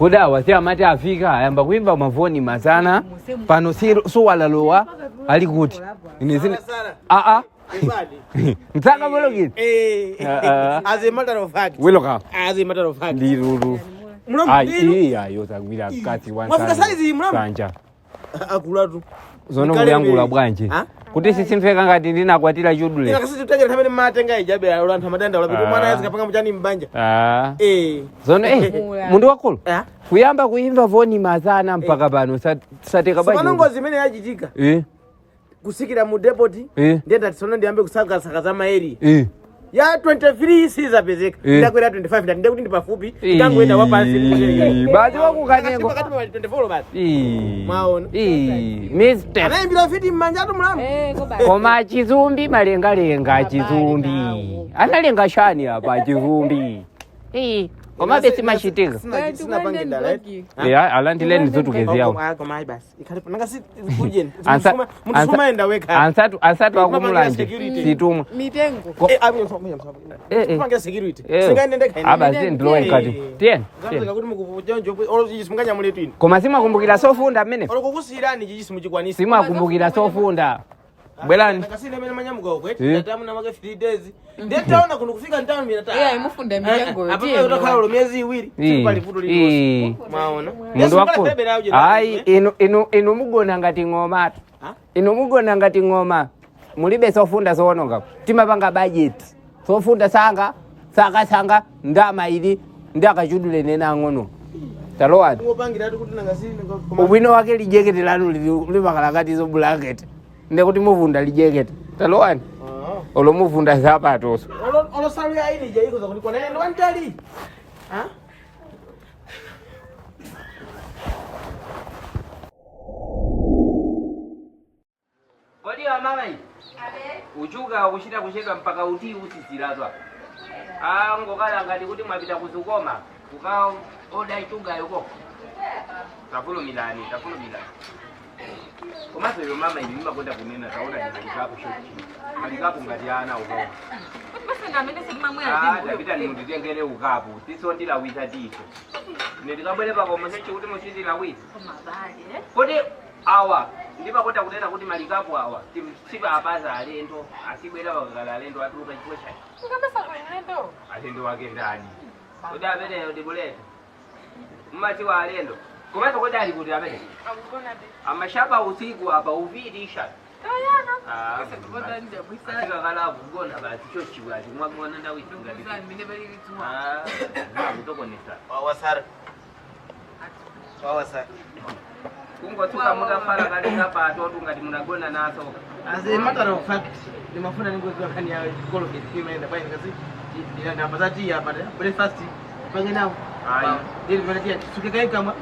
Kodi awa si amati afika ayamba kuimba mavoni masana pano suwalalowa ali kuti ine zine aa mtsanga bolokini. Ah, As a matter of fact. Welcome. As a matter of fact. Ndilulu. Mulamu Ayi, ndinu. iyi ayo tagwira mkati wa Mwafika saizi, mulamu? sanja. Akulatu. Zono Mkale kuyangula mbili. bwanji Ha? kuti sisimveka ngati ndinakwatira chudule. Ina kasi tutengera tamene matenga ijabe alanthu amadanda ulapita Ah. mwana yazikapanga muchani mbanja. Ah. Eh. Zono mundu wakulu Ah. kuyamba kuimba voni masana mpaka pano sateka Sipano bwanji. ngozi imene yachitika kusikira mu depot ndiye ndatisona ndiyambe kusakasaka za maeri ya 23 sizapezeka. Ndakwera 25, ndati ndekuti ndi pafupi, ndangoenda wapansi. Basi wakukanengo. Pakati pa 24 basi. Mwaona. Mr. Anayimbira fiti mmanja atu mulamu. Koma chizumbi malengalenga chizumbi analenga shani apa chizumbi. Koma besi machitika. Sinapange ndala, right? Ya alandileni zutukezi yawo. Ah, koma ayi basi ikhale nanga si kujeni Ansa- munthu sumayenda wekha. Ansatu akumulanje Security. situmwa. Mitengo. Kupangira security singaende ndekha. Aba zindilowe nkati tiyeni tiyeni. Zamzeka kuti mukujonjo olo chichi simunganyamuletu inu. Koma simakumbukira sofunda mmene. Olo kukusiyirani chichi simuchikwanisa. Simakumbukira sofunda bwerani. Nakasine amene manyamuka uko eti ndatamu namake 3 days ndiye taona kuno kufika ntawuni mina ta. Iya, imufunda mitengo. Apa utakhala ulo miyezi 2 sipali vuto lililonse. Mwaona. Mundu wakulu ayi, inu inu inu mugona ngati ng'oma tu. Ha? Inu mugona ngati ng'oma, mulibe sofunda zoononga. Timapanga bajeti sofunda sanga sanga sanga ndama ili ndi akachudule nena ang'ono talowani. Ngopangira kuti nangasine. Ubwino wake lijekete lanu limakhala ngati zo bulangeti ndekuti muvunda lijekete talowani olo muvunda zapatoso. Olo salu ya ini ija ikoza kuti kwanene ndi wantali. Ha? Kodi wa mama iyi uchuka ukuchita kuchedwa mpaka uti usisirazwa angokala ngati kuti mwapita kuzukoma kuka oda ichuga yuko. Tafulumilani, tafulumilani. Komanso iwe mama ili nimakonda kunena taona ndimalikapo shochi malikapo ngati ana uko. Ah, tapita nimunditengere ukapu tiso ndilawisa tiso ine ndikabwere pakomo sechi kuti muchindilawisa. Kodi awa ndimakonda kunena kuti malikapu awa sipa apaza alendo asibwera pakakala alendo atuluka chifukwa chani alendo wake ndani? Kodi ameneyo ndibuleta mmatiwa alendo komanso kodi ali kuti amene amashaba usiku apa uvitisha asikakala akugona basi chochiwa ati mwagona ndawisi ngati akutokonesa. Wawasara. Wawasara. Kungotsuka mutafala kale sapato tungati munagona naso. As a matter of fact, ndimafuna ningoziwa nkhani ya Colgate imaenda bwanji kasi ndinamba zati apa breakfast pange nawo. Ayi. Ndili mana tiya tisuke kai kama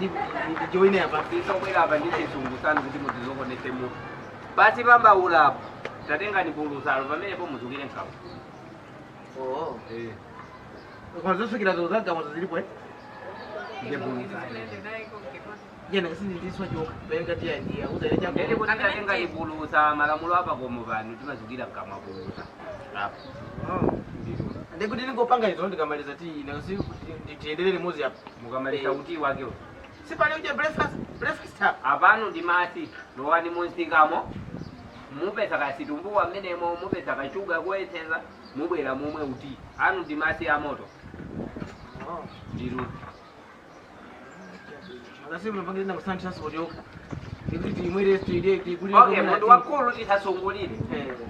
ndijoine apa. Tisobwera apa ndi chisungu sanu kuti muzizokonese mutu pasi pambaulapo tatengani pulusalo pamenepo muzukire nkhawa. Oh. Kwa zosukira zozagamo zilipo eh. Ndiye pulusalo. Yena kasi ndiswa joka. Benga tiya ndiya uza ile Ndili chako. kuti tatengani pulusa malamulo apakomo pano timazukira mkamwa pulusa apo. Oh. Ndikuti ningopanga izo ndikamaliza tii na kasi tiendelee limodzi apa. Mukamaliza uti wakewo. Sipale uje breakfast apa. Apano ndimasi lowani munsikamo mupeza kasitumbuwa mmenemo mupeza kachuga koyeseza mubwera momwe uti anu ndimasi amoto. Oh. Ndiru. Kasi mnapangira na kusana transport yoka. Ndikuti imwere street tikulire. Okay, mundu wakulu tisasungulire.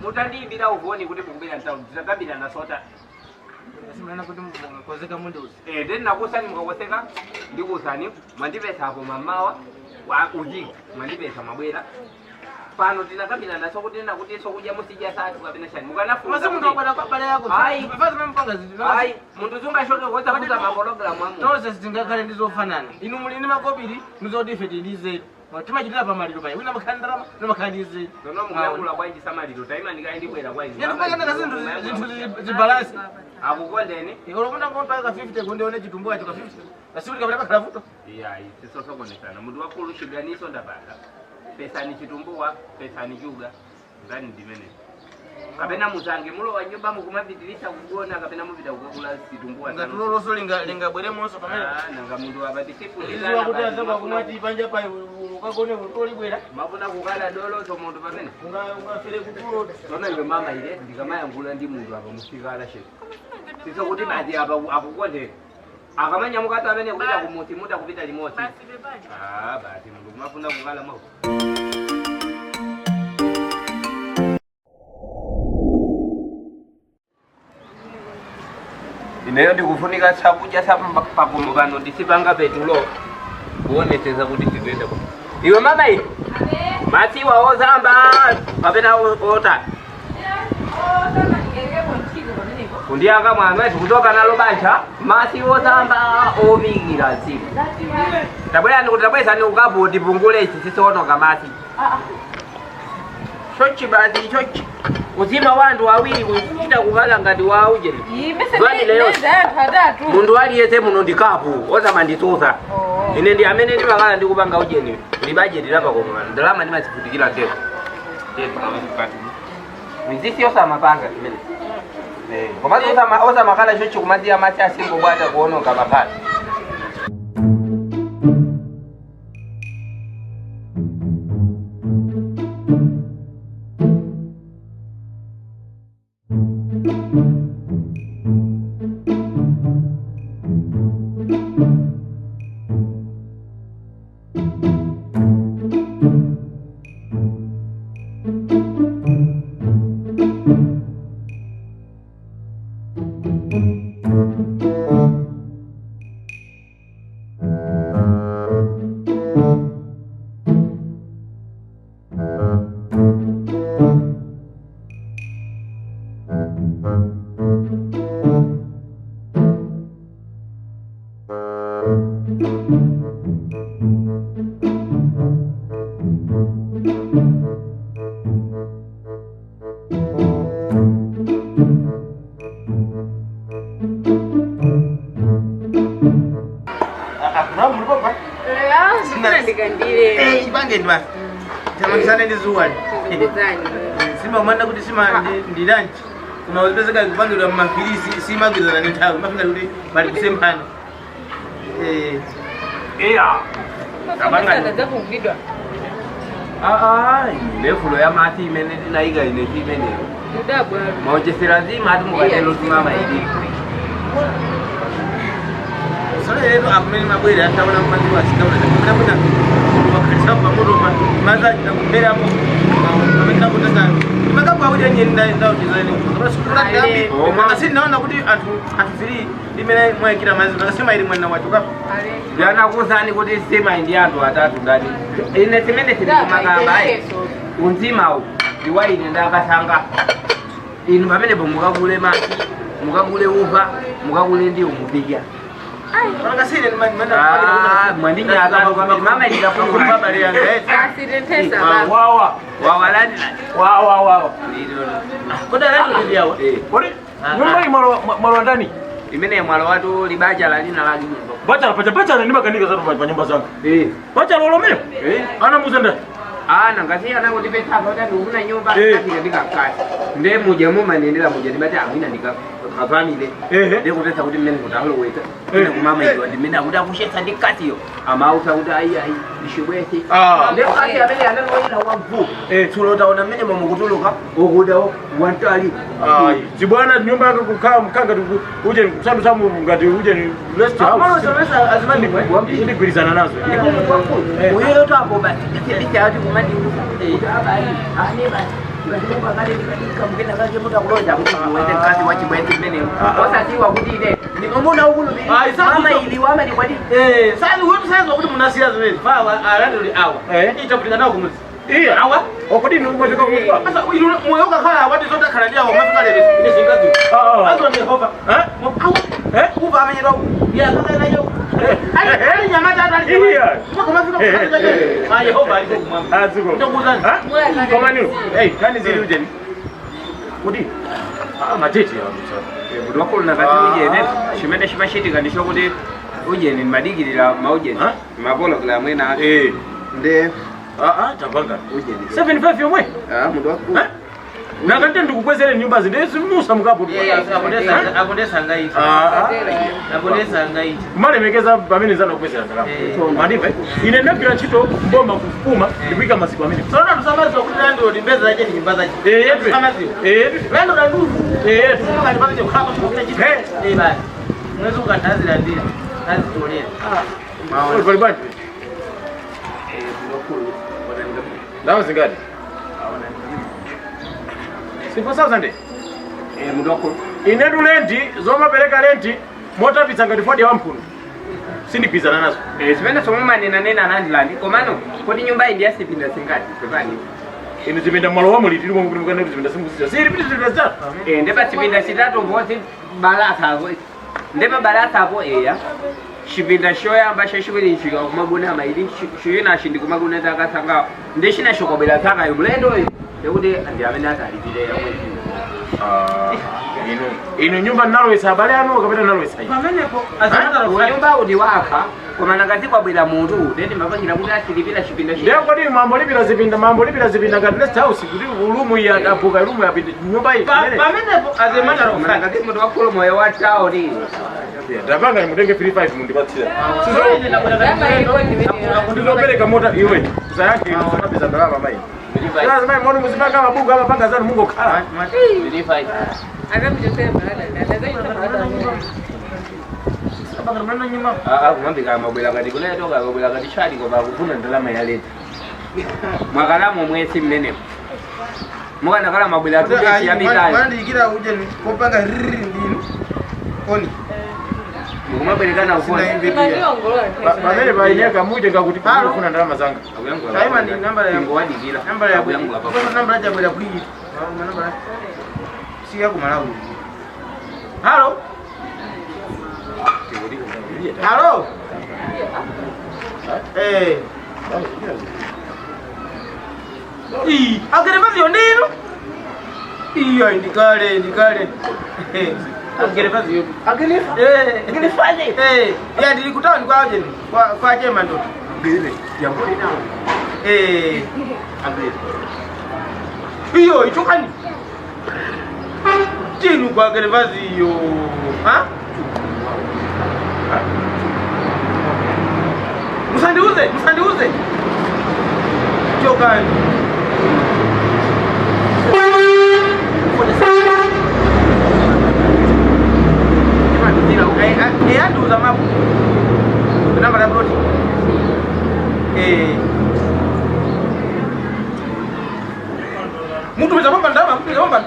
Mutandiyimbira uvoni kuti mukubwera mtaundi titakambirana sota. Kasi mnaona kuti mwakozeka munduzi. Then nakusani mukakoseka ndikusani mwandipesa apo mamawa ujiku mwandipesa mwabwera pano tinakambirana naso kuti nakuti sokudya musidya satu kapena chani Masi mukanafunsa mundu wakwada kwa bale yako. Ayi. Fazi mempanga zinthu. Ayi, munthu sungashoke kuweza kuza mapologalamu amu. Tonse sitingakhale ndizofanana. Inu muli ndi makobiri, muzoti ife tili ndi zeru. Timachitira pamaliro payi. Wina makhala ndalama, wina makhala ndi zeru. Nono mukuyankhula bwanji samaliro taima ndikayi ndibwera kwa inu. Yenu pakana kasi zinthu zibalance. Akukondeni. Olo muna ngompaka ka 50 kundione chitumbuwa cho ka 50. Basi kuti kapita pakhala vuto. Iyayi, sisosokonesana munthu wakulu chiganiso ndapanga pesani chitumbuwa pesani chuga ngani ndimene. Kapena musange mulowa nyumba mukumapitirisa kugona kapena mupita kukakula situmbuwa Ngati loloso lingabweremonso pamene. Ah, nanga munthu apa Iziwa tisifundizana kuti basi, anzako akumati panja pa ukagone utolibwera. Mafuna kukala doloso munthu pamene. Ungafere kutulo. Tsono iwe mama ile ndikamayankhula ndi munthu apa musikala shete. Siso kuti basi apa akukondera. Akamanyamuka amene kupita kumuti muta kupita limodzi. Basi bebani. Ah, basi munthu kumafuna kukala mwa. Ineyo ndikufunika chakudya sa pakomo pano ndisipanga petulo kuonetsetsa kuti tikuenda ku. Iwe mama iwe. Masiwa ozamba kapena ota. Kundiyaka mwana wetu kutoka nalo banja masi ozamba ovikira nsimu. Tabwera ndikuti tabweza ni ukapu tipungule ichi sisonoka masi. Chochi basi chochi. Uzima wantu wawiri kuchita kukhala ngati wa ujeni. Dwani leyo. Munthu aliyese muno ndikapu osamandisusa. Ine ndi amene ndimakhala ndikupanga ujeni ndi bajeti lapakomo ndalama ndimazifutikira ndeko. Mizisi osamapanga zimene. Komanso osamakhala chochi kumadziya masi asingobwata kuononga maphala. Muli Ndikandire. Ipange ndi basi. Tamakisane ndi zuwa. Sima umanda kuti sima ndi lunch. Koma uzipezeka kupangidwa mumafilisi simagwirizana ndi nthawi. Mafika kuti pali kusemphana. Iya. Zakugwidwa. Ah, lefulo ya masi imene tinayika ine si imeneyo. Kudabwa. Maochesera zima ati mukatelo tumama ili. Solo lero akumene mabwere ataona madzi wasikaona kumene kuna wakhalisa pamoto madzi achita kumberamo pamene nakutanga makabu akuti anye ndauchizani akasi naona kuti anthu zili limene mwayikira madzi akasema ili mwana wachokapo. Ndanakusani kuti sima ndi anthu atatu ngati. Ine simene sindikumakamba ayi. Unzimawu ndiwa ine ndakasanga. Inu pamenepo mukagule masi, mukagule uva, mukagule ndiwo mupikya. Akasine Ah, mwandinyaka kwambiri mama ndikafunga. abale yanga Asitentesa baba. Wawa. Wawalani. Wawa wawa. kodi alati yawa. Kodi nyumba iyi mwalo ndani? Imene mwalo watu libaja lalina la nyumba. Bachala pacha bachala ndimakanika zatu pa nyumba zanga. Bachala olomeo. Ana muzenda. Ana ngasiya kuti petsa kuti ndikufuna nyumba afika ndikakasi. Nde muja mumanendera muja ndimati amwina ndikafamile. Nde kupetsa kuti mmene kuti aloweta. Ine kumama iwa ndimene akuti akuchetsa ndi katiyo. Amausa kuti ayi ayi ndishibwese. Nde kati amene analoyera wamvu. Tsulo taona mmene mamukutuluka ukuda wantali. Ayi, zibwana nyumba yake kukhaa mkanga uje kusandu samu ngati uje rest house. Ndigwirizana nazo. Uyoyo twambo basi ndisindise ati kumandiuza kuti abali ane basi ngatimba kale ndikadika mukena kake mutakulonda kuti uweze mkazi wa chibwenzi mmeneyo osatiwa kuti ine ndikomuna ukulupira mama ili wama ndikwati. Sasa wewe sasa kuti munasiya zimene fa alati awa ichakutika nawo kumuzi. Iya. Awa. Okodi ni umwe kwa. Sasa moyo ukakhala awati zotakhala ndi awa mafika lero ine singazi. Azo ndi Yehova. Awa. Uva amenyera ya kaka nayo. Ali ali nyamata ali. Iya. Mafika kukhala ah Yehova ali kumwamba. Aziko. Ndokuzani. Koma nilo. Kani zili ujeni. Kodi. Ah, matete ya msa. Munthu wakhuluna kati ujene chimene chimachitika ndicho kuti ujeni ndimadikirira maujeni mapologalamu ena ake. Nde Ah ah, tapanga. Ujeni 75 yomwe. Ah, munthu wakulu. Nakati ndikukwezere nyumba zindezi musamukapo. Akondesa angaita. Kumalemekeza pamene zanakukwezera ndalama. Mandimva? Ine ndagwira ntchito mboma kufuma ndikuyika maziko amene. Sona tusamaziwa kuti landlord mbeza zache ni nyumba zache. Eh, Tusamaziwa. eh. Landlord anduvu. Eh. Sema kati kukhala kuchita chito. Eh basi. Mwezi ukatazira ndira. Tazitolera. Pali bwanji? Ndalama zingati? 4,000. Mudoko. Inetu lenti zomapereka lenti motapitsa ngati fodi ya wamphunu sindigwizana nazo. Zimene somumanena nena landlord komano kodi nyumba iyi ndiyasipinda singati pepani. Inu zipinda mwalo wa muliti limwe kuti mukane zipinda simukuzicha sili piti zipinda zitatu. Ndepa chipinda chitatu voti balathapo ndepa balathapo eya chipinda choyamba chachiwiri chika kumagona maili chinachi ndi kumagona takatsangawo ndi china chokobwera tsakayo mlendoyo ndekuti ndi amene atalipire yamwezi. Inu nyumba nalowetsa abale anu kapena nalowetsa ine? Pamenepo azimata Unyumba undi wakha koma nakati kwabwera munthu ndeti mapangira kuti asilipira chipinda Ndiye kodi mambolipira zipinda mambolipira zipinda ngati rest house kuti ulumu iyi adabuka ilumu yapinda nyumba iyi. Pamenepo azimata ngati munthu wakulu moyo wa taoni. Ndapanga nimutenge 35 mundipatsira. Ndizopereka mota iwe zayanke inu ndalama mayi. Sasa mayi moni muzipanga mabuku amapanga zanu mungokhala. Akamuchosera malada ndadzaita malada. Kumambika mabwera kati kuletoka mabwera kati chali koma kufuna ndalama ya lenti mwakalamo mwesi mmenepo mukanakala mabwera tutesi yabikayo Mandikira uje kopanga riri ndinu. Oni. mukumabwerekana kufuna Pamene paineka muje ngakuti kufuna ndalama zanga. Kaima ndi nambala ya Ngowadikira nambala ya nambala ya bwera kuyi. Nambala. Siya kumalawi. Halo. Halo. Eh. Ii, agere vazi ndinu. Iyo ndikale. Agere vazi yo. Agere Eh, agere fazi. Eh, ya ndiri kutawuni kwa uje kwa chema ndo. Agere. Yamboni nawo. Eh, Agere. Iyo ichokani. Tinu kwa agere vazi yo. Ha? Musandiuze. Chokani. Andiuza mapu. Namba ya ploti. Eh. Mutumiza mamba ndama, mutumiza mamba.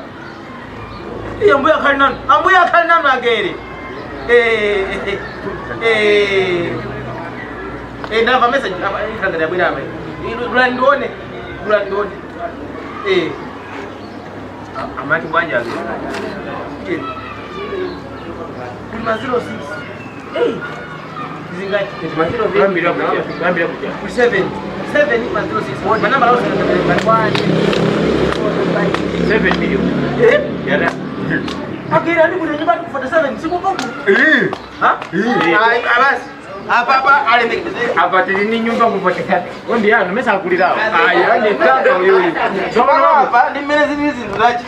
Iyo mbuya khali nanu. Ambuya khali nanu agere. Eh. Eh. Eh, ndava message apa ikanga yabwera apa. Dula ndione. Dula ndione. Eh. Amati bwanja agere. Kulima 06. Eh. Zingati. Kuyambira kuja. Kuyambira kuja. 7. 7 ma 06. Manamba la 7 million. Eh? Yara. Agere ani kuti nyumba 47 sikukoku. Eh. Ha? Eh. Ai basi. Apa apa alemekeze. Apa tili ni nyumba kupotekana. Ondi yanu mesa akulirawo. Aya ndi tanga uyu. Tsopano apa ndi mmene zili zinthu zachi.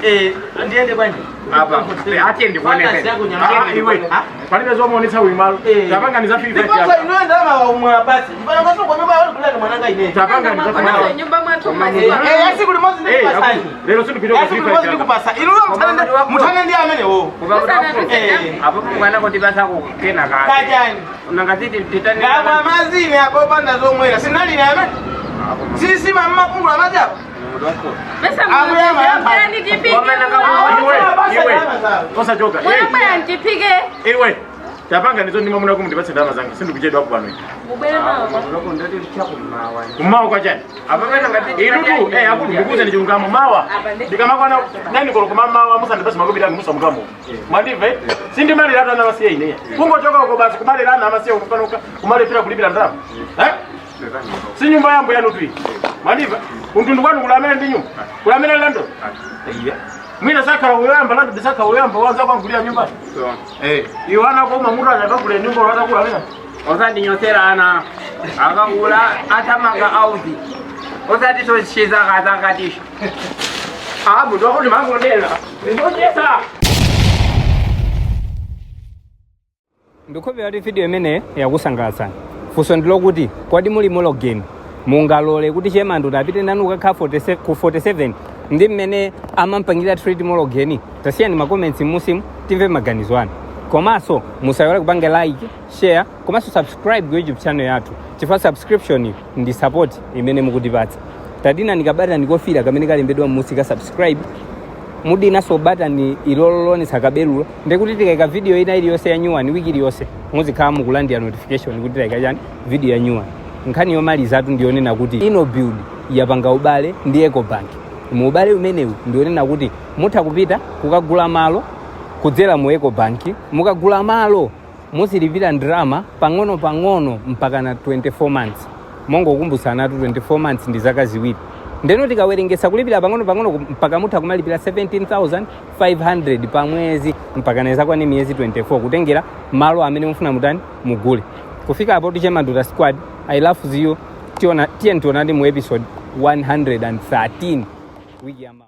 Eh, ndiende bwanji. Apa ati ndikuonese. Ah, iwe. Palibe zomuonetsa uyu malo. Tapanga ni za 35 Ndiponso yako. inuyo ndalama waumwa basi. Ndipano kwaso kwa nyumba yanu kulani mwananga ine. Tapanga ni za 35. Nyumba mwathu Eh, maziwa. yasiku limodzi ndikupasa. Lero sindipita kwa Yasiku limodzi 35. ndikupasa. Inuyo mutane ndi amene wo. Apo mwana kuti basa kena kake. Kachani. Nangaziti titani. Ngamwa mazini apo panda zomwera. Sinalini amene. Sisi mama pungula mazi apo. Mesa Ambuya mwabwera nditipike. Iwe, iwe. Osachoka. Mwabwera nditipike. Iwe. Tapanga nizo ndima muna kumundipatsa ndalama zanga sindikuchedwa pano. Mubwere nawo. Kummawa kwa chani? Inutu, eh akulu ndikuze ndi chilungamo mawa. Ndikamakwana nani kolo kumamawa musandipatse makobiri anga musamukamo. Mwandimve? Sindimalira atu ana masiye ine. Kungochoka uko basi kumalira ana amasiye ukupanoka kumalipira kulipira ndalama. Eh? Si nyumba yambo yanu tu iyi. Mwandimve? Untundu kwanu kulamene ndi nyumba. Kulamene lando. Mwina sakhala uyamba lando bisakhala uyamba wanza kwangulira nyumba. Eh, iwe ana koma mutu anyakagula nyumba lwatakula amene. Osandinyosera ana akakula atamanga auti. Osati sochiza kazangatisha. Ah, munthu wako ndimangonena. Ndinochesa. Ndikhulupirira kuti video imene yakusangalatsani. Funso ndilokuti kodi muli mologeni mungalole kuti chemando apite nanu kukakhala 47 ku 47 ndi mmene amampangira treat mologeni? Tasiyani ma comments musimu timve maganizo anu. Komanso musaiwale kupanga like, share komanso subscribe ku YouTube channel yathu, chifukwa subscription ndi support imene mukutipatsa. Tadinani kabatani kofira kamene kalembedwa m'musi ka subscribe, mudinanso batani ilolonetsa kabelulo, ndikuti tikayika video ina iliyonse ya new one wiki iliyonse muzikhala mukulandira notification kuti tayika chani, video ya new one. Nkhani yomalizatu ndiyonena kuti Innobuild yapanga ubale ndi Ecobank. Mu ubale umenewu ndionena kuti mutha kupita kukagula malo kudzera mu Ecobank. Mukagula malo muzilipira ndalama pang'ono pang'ono mpaka na 24 months. Mongokumbutsanatu, 24 months ndi zaka 2. Ndeno tikawerengesa kulipira pang'ono pang'ono mpaka mutha kumalipira 17,500 pa mwezi mpaka nezakwane miyezi 24, kutengera malo amene mufuna mutani, mugule. Kufika apo, tichemanduta squad, I love you. Tiona, tiye tionani mu episode 113 wiki yamawa.